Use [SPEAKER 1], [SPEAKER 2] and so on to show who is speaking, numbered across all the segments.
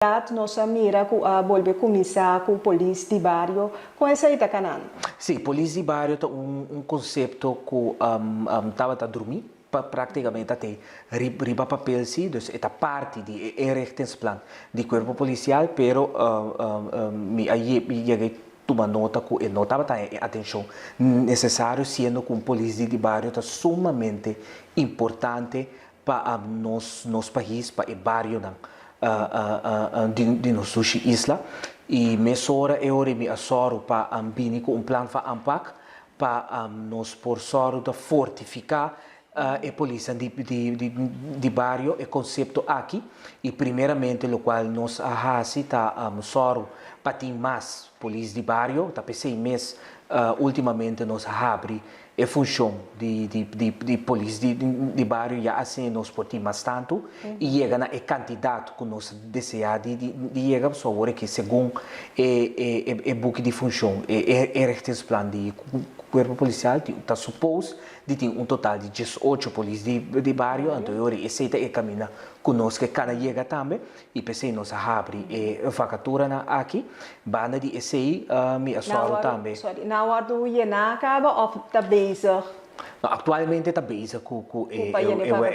[SPEAKER 1] Cat nos a mira cu a bolbe cuminsa cu polis di bario, con esey ta canando?
[SPEAKER 2] Sí, polis di bario ta un concepto cu tabata drumi, practicamente ta te riba papel sí, dus e ta parti di e inrichtingsplan di cuerpo policial, pero mi a yega y tuma nota cu e no tabata e atencion necesario, siendo cu un polis di bario ta sumamente importante pa nos nos pais, pa e barionan di nos sushi isla. I mesora e ora mi a sòru pa bini ku un plan van aanpak pa nos por sòru ta fortifiká e polisnan di bario, e konsepto aki. I primeramente lokual nos a hasi ta sòru pa tin mas polis di bario, ta p'esei mes últimamente nos a habri E funshon di polis di bario ya asina nos por tin mas tantu i yega na e kantidat ku nos deseá di yega. So awor aki segun e buki di funshon, e inrichtingsplan di kuerpo polisial ta supos di tin un total di diesocho polis di bario, anto e ora esei ta e kaminda ku nos ke kana yega tambe. I p'esei nos a habri e vakaturanan aki. Banda di esei mi a sòru tambe.
[SPEAKER 1] Sorry, nan a wòrdu yená kaba òf ta bezig?
[SPEAKER 2] No, aktualmente ta bezig ku e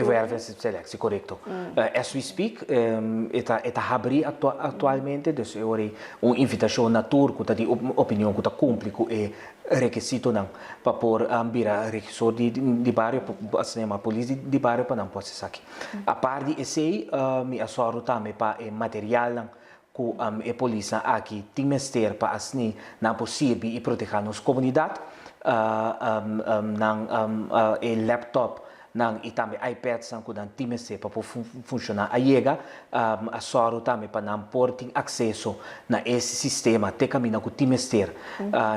[SPEAKER 2] wervingsselectie, korekto. As we speak e ta habrí aktualmente, dus e ora ei un invitashon na tur ku ta di opinion ku ta kumpli ku e rekisitonan pa por bira regisor di bario, asina yama polis di bario pa nan por hasi esaki. Apart di esei mi a sòru tambe pa e materialnan ku e polisnan aki tin mester pa asni nan por sirbi i protehá nos komunidat, nan e laptop nan i tambe iPadsnan ku nan tin mester pa por funshoná a yega. A sòru tambe pa nan por tin akseso na e sistema te kaminda ku tin mester,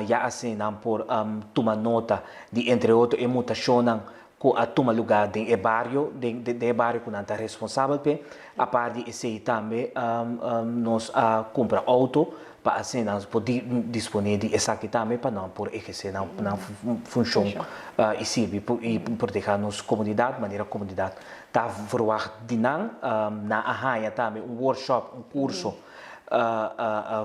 [SPEAKER 2] ya asina nan por tuma nota di entre otro e mutashonnan ku a tuma lugá den e bario, den e bario ku nan ta responsabel p'e. Apart di esei tambe nos a kumpra outo pa asina nan por disponé di esaki tambe pa nan por ehersé nan funshon i sirbi i protehá nos komunidat manera komunidat ta verwagt di nan. Nan a haña tambe un workshop, un kurso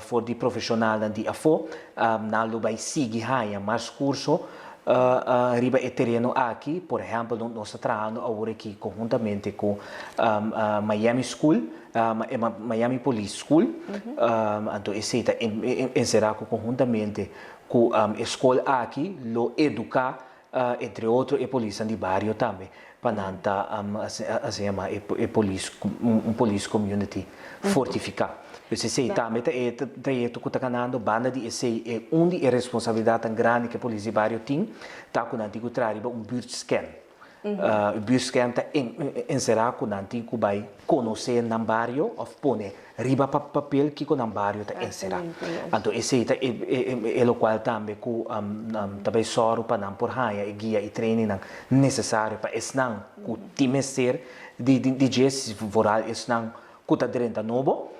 [SPEAKER 2] for di profeshonalnan di afó. Nan lo bai sigui haña mas kurso riba e tereno aki. Por ehèmpel, nos ta trahando awor aki konhuntamente ku Miami School, Miami Police School. Anto esei ta enserá ku konhuntamente ku e skol aki lo eduká entre otro e polisnan di bario tambe pa nan ta asina yama e polis un polis community fortifica. Pues esey tambe ta e trayecto cu ta ganando. Banda di esey e un di e responsabilidadnan grandi cu e polis di bario tin ta cu nan tin cu traha riba un buurtscan. E buurtscan ta encera cu nan tin cu bay conoce nan bario of pone riba papel kiko nan bario ta enserá. Anto esei ta e lokual tambe ku ta bai sòru pa nan por haña e guia i trainingnan nesesario pa esnan ku tin mester di dje, vooral esnan ku ta drenta nobo,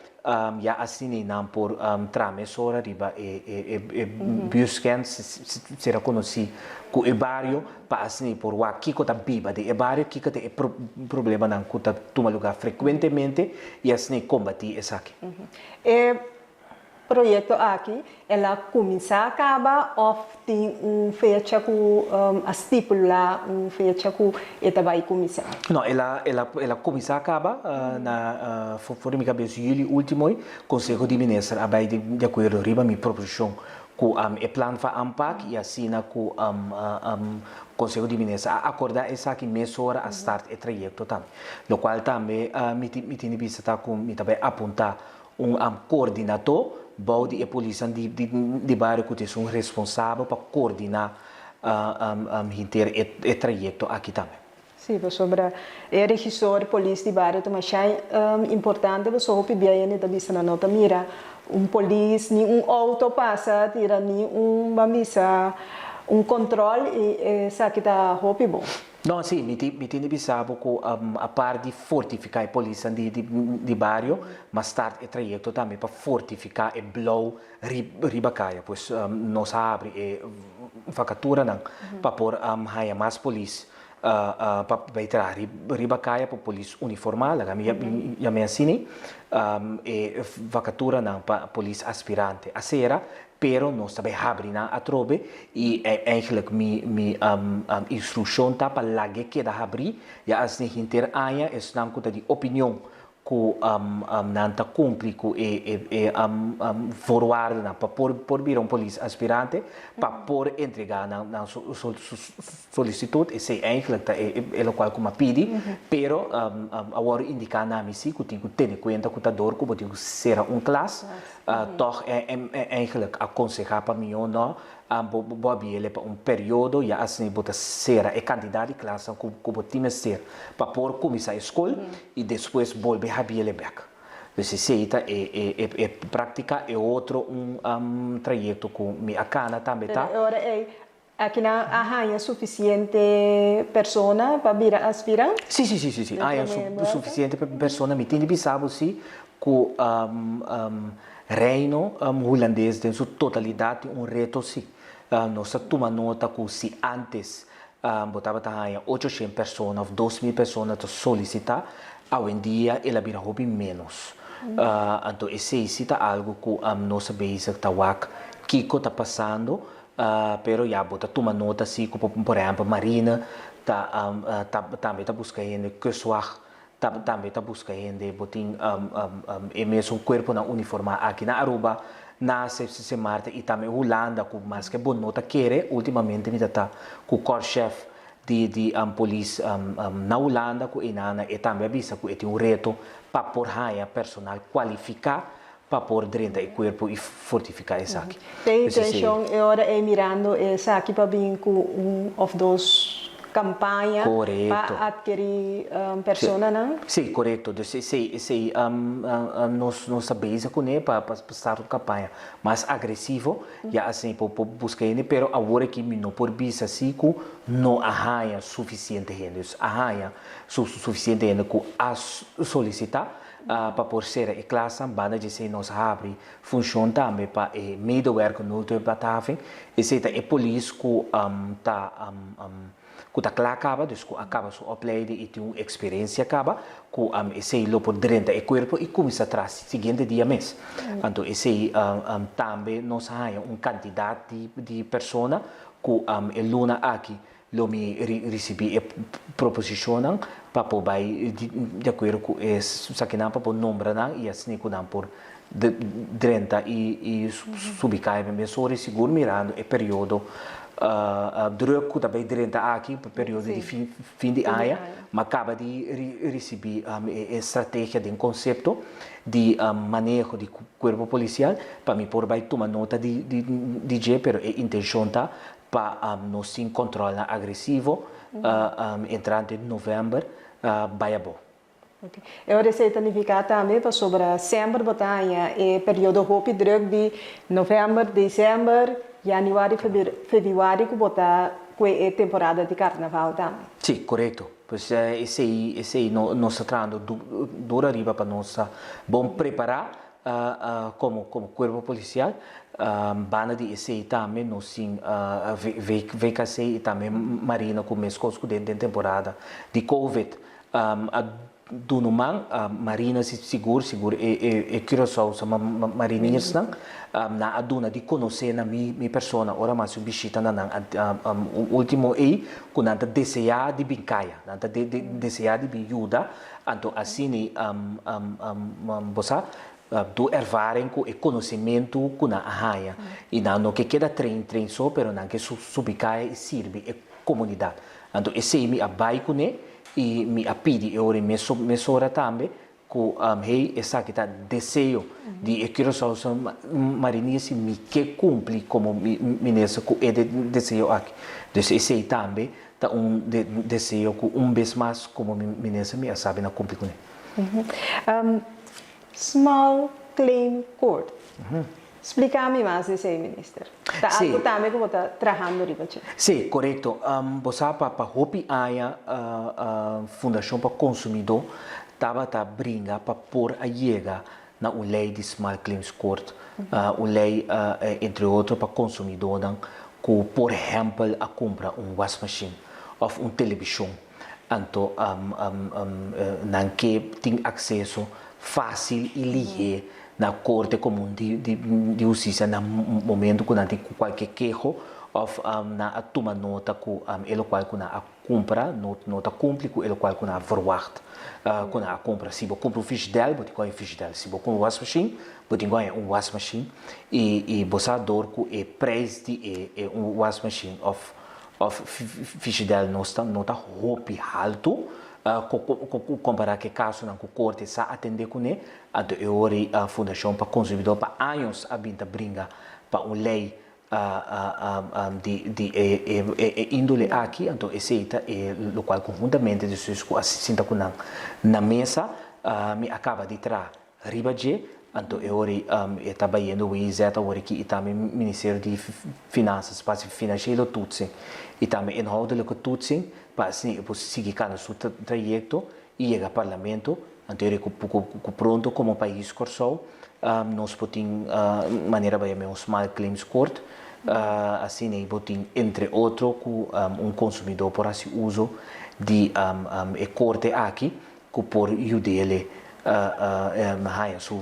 [SPEAKER 2] ya asina nan por traha mesora riba e buurtscan, sera konosí ku e bario. Pa asina por wak kiko ta biba den e bario, kiko ta e problemanan ku ta tuma lugá frekuentemente i asina kombatí esaki.
[SPEAKER 1] E proyekto aki el a kuminsá kaba òf tin un fecha ku a stipulá un fecha ku e ta bai kuminsá?
[SPEAKER 2] No, el a el a el a kuminsá kaba na for di mi kabes yüli último ei Konseho di Minister a bai di akuerdo riba mi proposishon Ku e plan van aanpak i asina ku Konseho di Minister a akordá esaki mesora a start e trayekto tambe. Lokual tambe mi tin mi tin di bisa ta ku mi ta bai apuntá un koordinató bou di e polisnan di di bario ku ta esun responsabel pa koordiná henter e trayekto aki tambe.
[SPEAKER 1] Sí, pasobra e regisor polis di bario ta masha importante pasobra hopi bia hende ta bisa nan no ta mira un polis ni un auto pasa tira ni un ban bisa un control y esaki ta hopi bon.
[SPEAKER 2] No, sí, mi tin mi tin di bisa bo ku apart di fortifiká e polisnan di di bario, mas start e trayekto tambe pa fortifiká e blou riba kaya. Pues nos a habri e vakaturanan pa por haña mas polis. pa bai traha riba kaya pa polis uniformá, laga mi yam'é asina, e vakaturanan pa polis aspirante a sera, pero nos ta bai habri nan atrobe i eigenlijk mi mi instrukshon ta pa lag'é keda habrí ya asina henter aña esnan ku ta di opinion ku nan ta kumpli ku e e voorwaardennan pa por por bira un polis aspirante pa por entregá nan nan solisitut. Esei eigenlijk ta e lokual ku mi a pidi, pero a wòrdu indiká na mi si ku tin ku tene kuenta ku ta dor ku bo tin ku sera un klas, tòg eigenlijk a konsehá pa mihó no bo bo a biele pa un periodo ya asina bo ta sera e kantidat di klasnan ku ku bo tin mester pa por kuminsá e skol i despues bolbe habiele bèk. Dus esei ta e e e e práktika. E otro un trayekto ku mi a kana tambe ta.
[SPEAKER 1] Pero e ora ei akinan a haña sufisiente persona pa bira aspirant?
[SPEAKER 2] Sí, sí, sí, sí, sí. Haña sufisiente persona. Mi tin di bisa bo sí ku Reino Hulandes den su totalidat tin un reto sí. Nos ta tuma nota ku si ántes bo tabata haña ochoshen persona òf 2000 persona ta solisitá, awendia el a bira hopi ménos. Anto esei sí ta algu ku nos ta bezig ta wak kiko ta pasando, pero ya bo ta tuma nota sí ku por ehèmpel Marina ta tambe ta buska hende, Kustwacht Tambe ta buska hende bo tin e mesun kuerponan uniformá aki na Aruba, na Sint Maarten i tambe Hulanda ku maske bo no ta kere, ultimamente mi ta ta ku korpschef di di polis na Hulanda ku einana e tambe a bisa ku e tin un reto pa por haña personal kualifiká pa por drenta e kuerpo i fortifiká esaki.
[SPEAKER 1] Ten intenshon e ora ei mirando esaki pa bin ku un òf dos kampaña pa atkerí personanan?
[SPEAKER 2] Sí, korekto. Dus esei esei nos nos ta bezig kuné pa pa start un kampaña mas agresivo ya asina por por buska hende pero awor aki mi no por bisa si ku no a haña sufisiente hende. Dus a haña sufisiente hende ku a solisitá Pa por sera e klasnan, banda djesei nos a habri funshon tambe pa e medewerker noodhulphandhaving. Esei ta e polis ku ta ku ta kla kaba, dus ku a kaba su opleiding i tin un eksperensia kaba, ku esei lo por drenta e kuerpo i kuminsá traha siguiente dia mes. Anto esei tambe nos a haña un kantidat di persona ku e luna aki Lo mi risibí e proposishonnan pa por bai di akuerdo ku e sakinan pa por nombra nan i asina ku nan por drenta i subi kaya ben sori sigur mirando e periodo druk ku ta bai drenta aki pa periodo di fin di aña ma kaba di risibí e strategia den konsepto di maneho di kuerpo polisial pa mi por bai tuma nota di dje pero e intenshon ta Pa nos tin controlnan agresivo entrante november bai abou.
[SPEAKER 1] Ok. E ora esei ta nifica tambe pasobra semper bo ta haña e periodo hopi druk di november, december, januari, februari cu bo ta cue e temporada di carnaval tambe.
[SPEAKER 2] Si, corecto. Pues esei esei nos ta trahando duro ariba pa nos ta bon prepara Komo komo kuerpo polisial banda di esei tambe nos tin VKC i tambe Marina ku meskos ku den den temporada di covid a duna un man. Marina si sigur sigur e e Curaçaose mariniersnan nan a duna di konosé na mi mi persona ora mi a hasi un bishita na nan ultimo ei ku nan ta deseá di bin kaya nan ta deseá di bin yuda. Anto asina bo sa tur ervaring ku e konosementu ku nan a haña i nan no ke keda train train so pero nan ke subi kaya i sirbi e komunidat. Anto esei mi a bai kuné i mi a pidi e ora mesora tambe ku hey esaki ta deseo di e Curaçaose Mariniers i mi ke kumpli komo minister ku e deseo aki. Dus esei tambe Ta un deseo ku un bes mas komo mi minister mi a sabi na kumpli kuné.
[SPEAKER 1] Small Claim Court. Splika mi mas di esei, minister. Ta algu tambe ku bo ta trahando riba dje.
[SPEAKER 2] Sí, korekto. Bo sa pa pa hopi aña Fundashon pa Konsumidó tabata bringa pa por a yega na un lei di Small Claims Court, un lei entre otro pa konsumidónan ku por ehèmpel a kumpra un wasmashin. òf un televishon. Anto nan ke tin akseso fásil i lihé na Korte Komun di Hustisia na momentu ku nan tin kualke keho òf nan a tuma nota ku e lokual ku nan a kumpra no ta kumpli ku e lokual ku nan a verwagt ku nan a kumpra. Si bo kumpra un fishidèl bo tin ku haña un fishidèl, si bo kumpra un wasmashin bo tin ku haña un wasmashin i bo sa dor ku e preis di e un wasmashin òf Of fishidèl nos ta no ta hopi haltu kompará ku e kasonan ku korte sa atendé kuné. Anto e ora ei Fundashon pa Konsumidó pa años a bin ta bringa pa un lei di di e índole aki. Anto esei ta e lokual konhuntamente despues ku a sinta ku nan na mesa mi a kaba di traha. Riba dje, anto e ora ei e ta bayendo WIZ awor aki i tambe Ministerio di Finansas pa hasi financiële toetsing i tambe inhoudelijke toetsing pa asina e por sigui kana su trayekto i yega Parlamento. Anto e ora ei ku pronto komo pais Kòrsou nos por tin manera bay un small claims court asina ei bo tin entre otro ku un konsumidó por hasi uso di e korte aki ku por yud'é haña su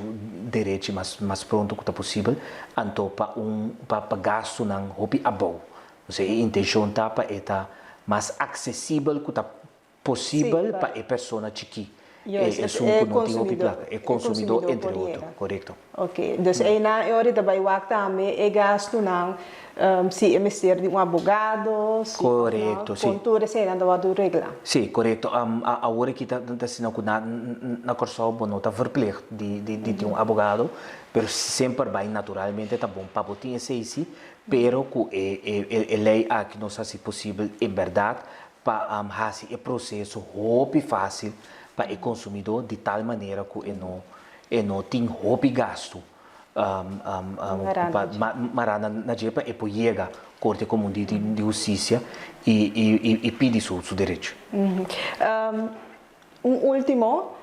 [SPEAKER 2] derechi mas mas pronto ku ta posibel, anto pa un pa pa gastunan hopi abou. Entonces e intenshon ta pa e ta mas aksesibel ku ta posibel pa e persona chikí, e esun ku no tin hopi plaka, e konsumidó entre otro, korekto.
[SPEAKER 1] Ok, dus einan e ora ta bai wak tambe e gastunan si e mester di un abogado, si
[SPEAKER 2] Korekto, si.
[SPEAKER 1] Kon tur eseinan ta wòrdu reglá.
[SPEAKER 2] Si, korekto. Awor aki ta asina ku na na Kòrsou bo no ta verplicht di di di tin un abogado, pero semper bai naturalmente ta bon pa bo tin esei si, pero ku e e e lei aki nos hasi posibel en bèrdat pa hasi e proseso hopi fásil pa e konsumidó di tal manera ku e no E no tin hopi gastu mará na dje pa e por yega Korte Komun di Hustisia i pidi su derecho.
[SPEAKER 1] Un ultimo,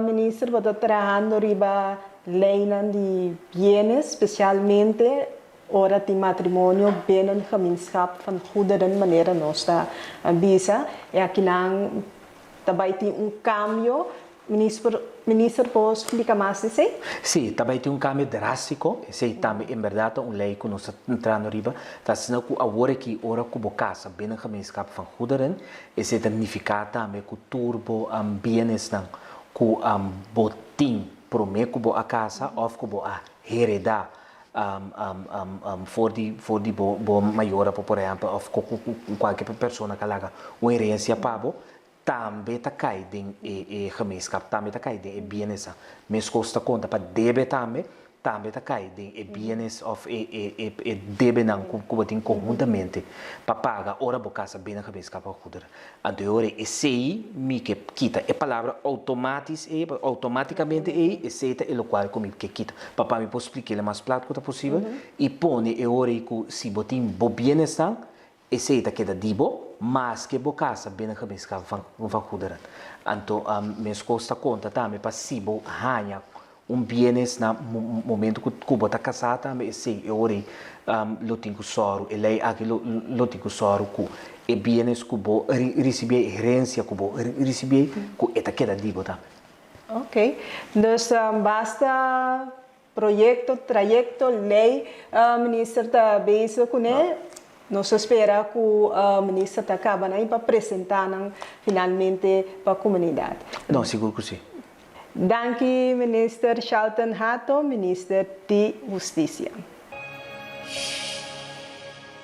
[SPEAKER 1] Minister, bo ta trahando riba leynan di bienes, specialmente ora tin matrimonio binnen gemeenschap van goederen, manera nos ta bisa. E akinan ta bai tin un cambio. Minister, minister por splika mas di esei?
[SPEAKER 2] Sí, ta bai tin un kambio drástiko, esei tambe en bèrdat ta un lei ku nos ta entrando riba, ta asina ku awor aki ora ku bo kasa binnen gemeenschap van goederen, esei ta nifiká tambe ku tur bo bienesnan ku bo tin promé ku bo a kasa òf ku bo a heredá for di for di bo bo mayornan por ehèmpel òf ku kualke persona ku a laga un herensia pa bo, tambe ta kai den e e gemeenschap, tambe ta kai den e bienesnan. Meskos ta konta pa debe tambe, tambe ta kai den e bienes òf e e e e debenan ku ku bo tin konhuntamente pa paga ora bo kasa binnen gemeenschap òf goederen. Anto e ora esei mi ke kita e palabra outomatis ei, outomaticamente ei, esei ta e lokual ku mi ke kita. Pa pa mi por splik'el mas plat ku ta posibel i pone e ora ei ku si bo tin bo bienesnan, Esei ta keda di bo, maske bo kasa binnen gemeenschap van van goederen. Anto meskos ta konta tambe pa si bo haña un bienes na momento ku ku bo ta kasá tambe esei e ora ei lo tin ku sòru, e lei aki lo lo tin ku sòru ku e bienes ku bo risibí ei, e herensia ku bo risibí ei, ku e ta keda di bo tambe.
[SPEAKER 1] Oké, dus basta Proyecto, trayecto, ley minister ta bezig cune. Nos ta spera cu minister ta caba nan y pa presenta nan finalmente pa comunidad.
[SPEAKER 2] No, sigur cu si.
[SPEAKER 1] Danki minister Shalton Hato, minister di Husticia.